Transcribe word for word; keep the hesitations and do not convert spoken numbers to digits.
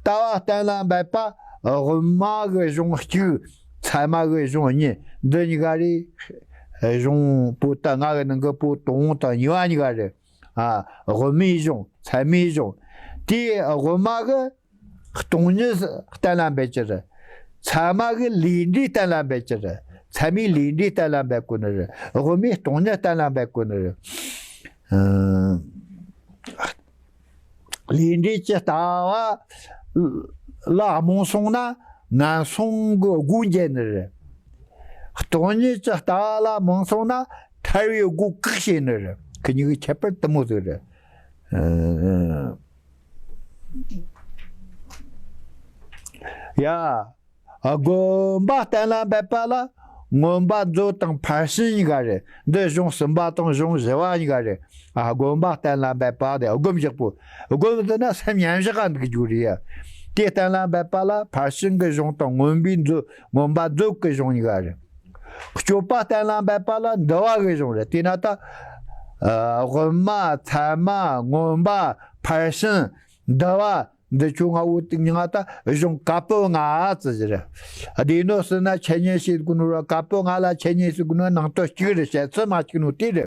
ལྟ་བ་གཏན་ལ་འབེབས་པ་དབུ་མ་གི་གཞུང་གཅིག་ཚད་མ་གི་གཞུང་གཉིས། འདི་གཉིས་ཀ་རེད། གཞུང་པོ་ཏ་ལྔ་གི་ནང་གི་པོ་དང་པོ་དང་གཉིས་པ་གཉིས་ཀ་རེད། ཨ། དབུ་མའི་གཞུང་། ཚད་མའི་གཞུང་། དེའི་དབུ་མ་གི་སྟོང་ཉིད་གཏན་ལ་འབེབས་ཀྱི་རེད། ཚད་མ་གི་ལས་འབྲས་གཏན་ལ་འབེབས་ཀྱི་རེད། ཚད་མའི་ལས་འབྲས་གཏན་ལ་འབེབས་དགོས་ནི་རེད། དབུ་མའི་སྟོང་ཉིད་གཏན་ལ་འབེབས་དགོས་ནི་རེད། ཨ། ལས་འབྲས་ཀྱི་ལྟ་བ་ལ་རྨོངས་སོང་ན་ངན་སོང་གི་སྒོ་འབྱེད་ནི་རེད། སྟོང་ཉིད་ཀྱི་ལྟ་བ་ལ་རྨོངས་སོང་ན་ཐར་བའི་སྒོ་བཀག་བྱེད་ནི་རེད། ཁི་གཉིས་ཀྱི་ཁྱད་པར་དེ་མོ་ཟིག་རེད། ཨ། ཡ། དགོན་པ་གཏན་ལ་འབེབས་པ་ལ་མངོན་པ་མཛོད་དང་ཕར་ཕྱིན་གཉིས་ཀ་རེད། འདི་གཞུང་གསུམ་པ་དང་གཞུང་བཞི་བ་གཉིས་ཀ་རེད། ཨ། དགོན་པ་གཏན་ལ་འབེབས་པ་དེ་སྒོམ་བཞག་པོ། སྒོམ་ཟེར་ན་སེམས་མཉམ་བཞག་ག་འདུག་རྒྱུ་རེད་ཡ། དེ་གཏན་ལ་འབེབས་པ་ལ་ཕར་ཕྱིན་གྱི་གཞུང་དང་མངོན་པའི་མཛོད། མངོན་པ་མཛོད་ཀྱི་གཞུང་གཉིས་ཀ་རེད། སྤྱོད་པ་གཏན་ལ་འབེབས་པ་ལ་འདུལ་བ་གི་གཞུང་རེད། དེས་ན་ད། ཨ། དབུ་མ། ཚད་མ། མངོན་པ། ཕར་ཕྱིན། འདུལ་བ། འདི་ཆོ་ལྔ་བོ་དེ་ཉིད་ད་གཞུང་བཀའ་པོད་ལྔ་ཟེར་གྱི་རེད། སྡེ་སྣོད་ཟེར་ན་འཆད་ཉན་བྱེད་དགོས་ནོ་ར། བཀའ་པོད་ལྔ་ལ་འཆད་ཉན་བྱེད་དགོས་ནོ་ནང་དོན་གཅིག་རེད། བཤད་ཚུལ་མ་གཅིག་ནོ་དེ་རེད།